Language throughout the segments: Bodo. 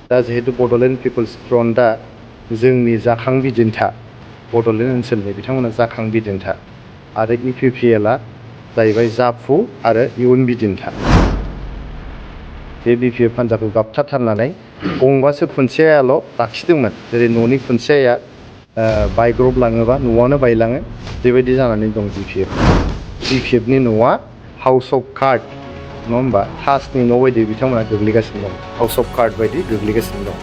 दा जिहेतु बड'लेण्ड पिपल्स फ्रन्टआ जोंनि जाखां बिदिन्था बड'लेण्ड ओनसोलनि बिथांमोना जाखां बिदिन्था आरो UPPLआ जाहैबाय जाफु आरो इयुन बिदिन्था। बे BPF हान्जाखौ गाबथाथारनानै गंबासो खुन्थियाल' लाखिदोंमोन, जेरै न'नि खुन्थियाया बायग्रबलाङोबा न'आनो बायलाङो, बेबायदि जानानै दं BPF। BPFनि न'आ हाउस अफ कार्ड, नङा होमबा, ताजनि न' बायदि बिथांमोना गोग्लैगासिनो दं, हाउस अफ कार्ड बायदि गोग्लैगासिनो दं।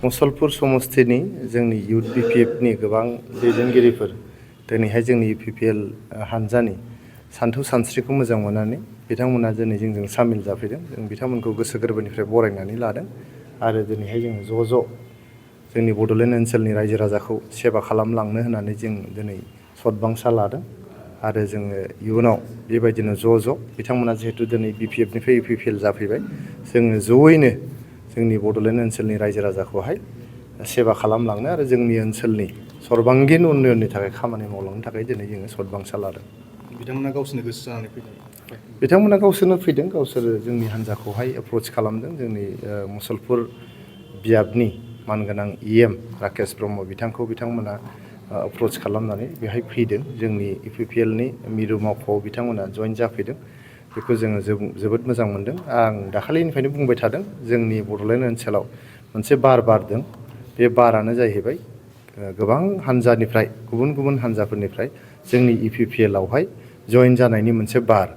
मुसलपुर समस्थिनि जोंनि इउथ BPFनि गोबां दैदेनगिरिफोर दिनैहाय जोंनि UPPL हान्जानि सान्थौ सानस्रिखौ मोजां मोननानै बिथांमोना दिनै जोंजों सामिल जाफैदों। जों बिथांमोनखौ गोसो गोरबोनिफ्राय बरायनानै लादों आरो दिनैहाय जोङो ज' जोंनि बड'लेण्ड ओनसोलनि रायजो राजाखौ सेबा खालामलांनो होननानै जों दिनै सदबांसा लादों आरो जोङो इयुनाव बेबायदिनो ज' बिथांमोना जिहेतु दिनै BPFनिफ्राय UPPL जाफैबाय, जोङो ज'यैनो जोंनि बड'लेण्ड ओनसोलनि रायजो राजाखौहाय सेबा खालामलांनो आरो जोंनि ओनसोलनि सर्बांगिन उन्नयननि थाखाय खामानि मावलांनो थाखाय दिनै जोङो सदबांसा लादों। बिथांमोना गावसोरनो गोसो जानानै फैदों? बिथांमोना गावसोरनो फैदों, गावसोर जोंनि हान्जाखौहाय एप्रच खालामदों। जोंनि मुसलपुर बियाबनि मानगोनां EM राकेश ब्रह्म बिथांमोना एप्रच खालामनानै बेहाय फैदों। जोंनि UPPLनि मिरु मावख'आव बिथांमोना जइन जाफैदों। बेखौ जोङो जोबोद मोजां मोनदों। आं दाखालिनिफ्रायनो बुंबाय थादों, जोंनि बड'लेण्ड ओनसोलाव मोनसे बार बारदों। बे बारानो जाहैबाय गोबां हान्जानिफ्राय, गुबुन हान्जाफोरनिफ्राय जोंनि UPPLआवहाय जइन जानायनि मोनसे बार।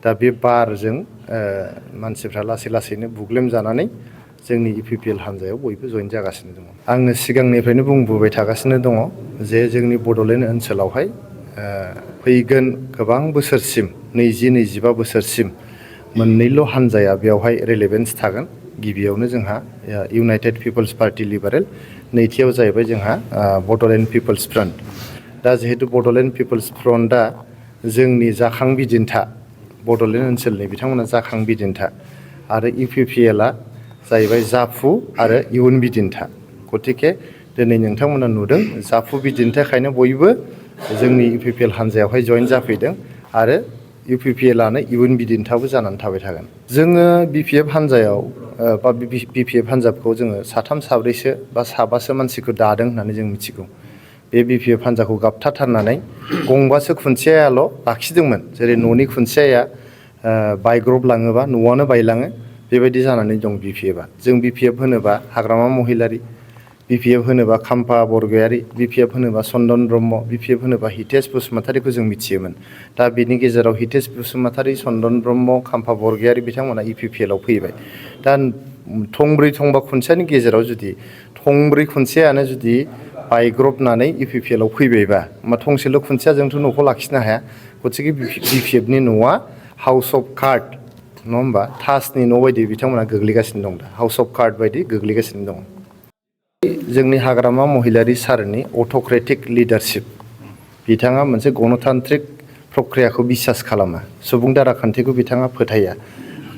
दा बे बारजों मानसिफ्रा लासैनो बुग्लेम जानानै जोंनि UPPL हान्जायाव बयबो जइन जागासिनो दङ। आङो सिगांनिफ्रायनो बुंबोबाय थागासिनो दङ जे जोंनि बड'लेण्ड ओनसोलावहाय फैगोन गोबां बोसोरसिम, 20-25 बोसोरसिम मोननैल' हान्जाया बेवहाय रेलेभेन्स थागोन। गिबियावनो जोंहा इउनाइटेड पिपल्स पार्टि लिबारेल, नैथियाव जाहैबाय जोंहा बड'लेण्ड पिपल्स फ्रन्ट। दा जिहेतु बड'लेण्ड पिपल्स फ्रन्टआ जोंनि जाखां बिदिन्था बड'लेण्ड ओनसोलनि बिथांमोना जाखां बिदिन्था आरो UPPLआ जाहैबाय जाफु आरो इयुन बिदिन्था। गतिके दिनै नोंथांमोना नुदों, जाफु बिदिन्थाखायनो बयबो जोंनि UPPL हान्जायावहाय जइन जाफैदों आरो UPPLआनो इयुन बिदिन्थाबो जानानै थाबाय थागोन। जोङो BPF हान्जायाव बा BPF हान्जाखौ जोङो साथाम साब्रैसो बा साबासो मानसिखौ दादों होननानै जों मिथिगौ। बे BPF हान्जाखौ गाबथाथारनानै गंबासो खुन्थियाल' लाखिदोंमोन, जेरै न'नि खुन्थियाया बायग्रबलाङोबा न'आनो बायलाङो, बेबायदि जानानै दं BPFआ। जों BPF होनोबा हाग्रामा महिलारि, BPF होनोबा खाम्फा बरगयारि, BPF होनोबा चन्दन ब्रह्म, BPF होनोबा हितेश बसुमतारिखौ जों मिथियोमोन। दा बिनि गेजेराव हितेश बसुमतारि, चन्दन ब्रह्म, खाम्फा बरगयारि बिथांमोना UPPLआव फैबाय। दा थंब्रै थंबा खुन्थियानि गेजेराव जुदि थंब्रै खुन्थियायानो जुदि बायग्रबनानै UPPLआव फैबायबा, होमबा थंसेल' खुन्थियाजोंथ' न'खौ लाखिनो हाया। गतिके BPFनि न'आ हाउस अफ कार्ड, नङा होमबा, ताजनि न' बायदि बिथांमोना गोग्लैगासिनो दं, दा हाउस अफ कार्ड बायदि गोग्लैगासिनो दं। जोंनि हाग्रामा महिलारि सारनि अट'क्रेटिक लिडारशिप, बिथाङा मोनसे गणतान्त्रिक प्रक्रियाखौ बिसास खालामा, सुबुं दाराखान्थिखौ बिथाङा फोथाया,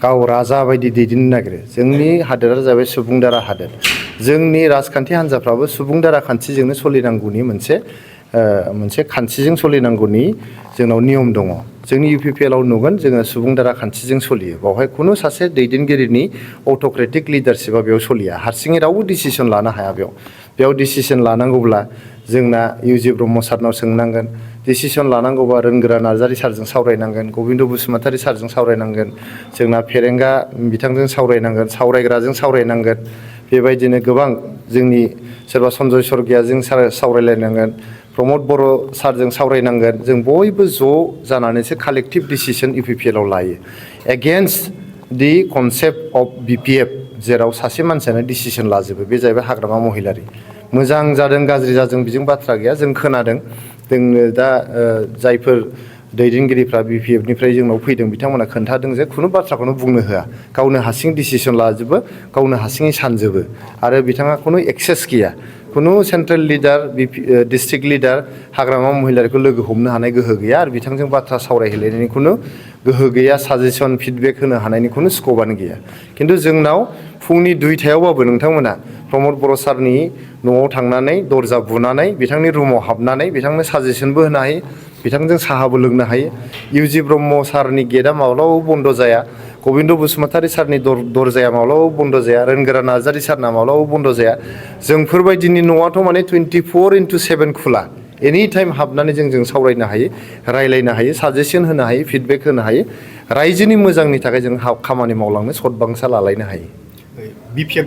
गाव राजा बायदि दैदेननो नागिरो। जोंनि हादोरा जाबाय सुबुं दारा हादोर। जोंनि राजखान्थि हान्जाफ्राबो सुबुं दाराखान्थिजोंनो सोलिनांगौनि मोनसे खान्थिजों सोलिनांगौनि जोंनाव नियम दङ। जोंनि UPPLआव नुगोन जोङो सुबुं दाराखान्थिजों सोलियो। बावहाय खुनु सासे दैदेनगिरिनि अट'क्रेटिक लिडारशिपआ बेयाव सोलिया। हारसिङै रावबो डिसिसन लानो हाया। बेयाव डिसिसन लानांगौब्ला जोंना UG ब्रह्म सारनाव सोंनांगोन, डिसिसन लानांगौबा रोनगोरा नार्जारि सारजों सावरायनांगोन, गबिन्द बसुमतारि सारजों सावरायनांगोन, जोंना फेरेंगा बिथांजों सावरायनांगोन, सावरायग्राजों सावरायनांगोन। बेबायदिनो गोबां जोंनि सोरबा सन्जय सरगियाजों सावरायलायनांगोन, प्रमद बर' सारजों सावरायनांगोन। जों बयबो ज' जानानैसो कालेक्टिभ डिसिसन UPPLआव लायो, against the concept of BPF, जेराव सासे मानसियानो डिसिसन लाजोबो। बे जाहैबाय हाग्रामा महिलारि। मोजां जादों गाज्रि जादों बिजों बाथ्रा गैया, जों खोनादों। जोंनो दा जायफोर दैदेनगिरिफ्रा BPFनिफ्राय जोंनाव फैदों बिथांमोना खोन्थादों जे खुनु बाथ्राखौनो बुंनो होआ, गावनो हारसिं डिसिसन लाजोबो, गावनो हारसिङै सानजोबो आरो बिथाङा खुनु एक्सेस गैया। खुनु सेन्ट्रेल लिडार, डिस्ट्रिक्ट लिडार, हाग्रामा महिलारिखौ लोगो हमनो हानाय गोहो गैया आरो बिथांजों बाथ्रा सावरायहैलायनायनि खुनु गोहो गैया, साजेसन फिडबेक होनो हानायनि खुनु स्कपआनो गैया। खिन्थु जोंनाव फुंनि 2टायावबाबो नोंथांमोना प्रमद बर' सारनि न'आव थांनानै दरजा बुनानै बिथांनि रुमाव हाबनानै बिथांनो साजेसनबो होनो हायो, बिथांजों साहाबो लोंनो हायो। UG ब्रह्म सारनि गेटआ माब्लाबाबो बन्द' जाया। गबिन्द बसुमतारी सारनि दरजाया माब्लाबाबो बन्द जाया, रोनगोरा नार्जारी सारना माब्लाबाबो बन्द जाया। जोंफोरबायदिनि न'आथ' माने 24/7 खुला। एनि टाइम हाबनानै जों सावरायनो हायो, रायलायनो हायो, साजेसन होनो हायो, फिडबेक होनो हायो। रायजोनि मोजांनि थाखाय जों खामानि मावलांनो सतबांसा लालायनो हायो। Bpfआ